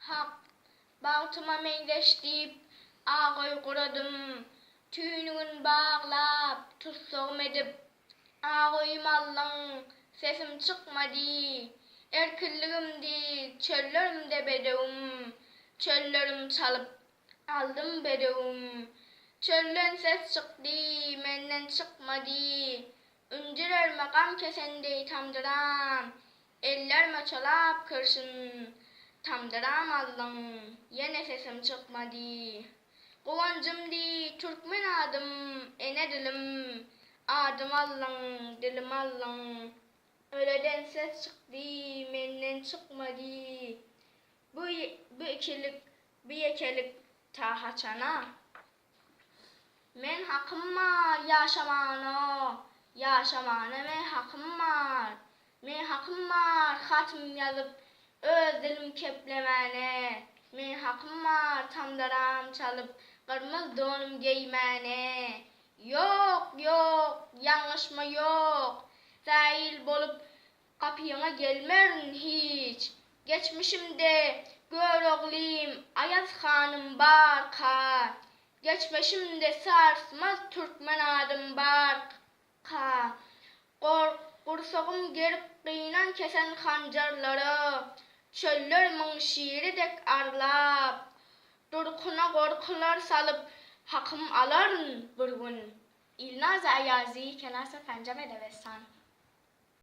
Hak, bagtyma meňzeş diýip, ak öý guradym. Tüýnügin baglap, tussagym edip, ak öýüm aldyň, sesim çykmady. Erkinligimdi, çöllerimde bedewim, Çöllerim çalyp, aldym bedewim. Çölden ses çykdy, menden çykmady. Ünjülerime gam kesen deý tamdyram, Ellerime çolap kirşin, tamdyram aldyň, Ýene sesim çykmady. Guwanjym diý, türkmen adym, ene dilim, Adym aldyň, dilim aldyň. Öleden ses çykdy, menden çykmady. Bu bu ikilik, bu ýekelik ta haçana? Men hakym bar ýaşamana, Ýaşamana men hakym bar. Men hakym bar hatym ýazyp, Öz dilim keplemäne. Men hakym bar tamdyram çalyp, Gyrmyz donum geýmäne. Ýok, ýok, ýalňyşma ýok, Säil bolup Gapyňa gelmerin hiç. Geçmişimde Göroglym, Aýaz hanym barka, Geçmişimde sarsmaz türkmen adym barka, Gursagym gerip gynan kesen hanjarlara, Çöllerimiň şiri dek arlap, Durkuna gorkular salyp, Hakym alaryn bir gün. Ilnaz Aýazy, Kelasa Penjeme Debestan.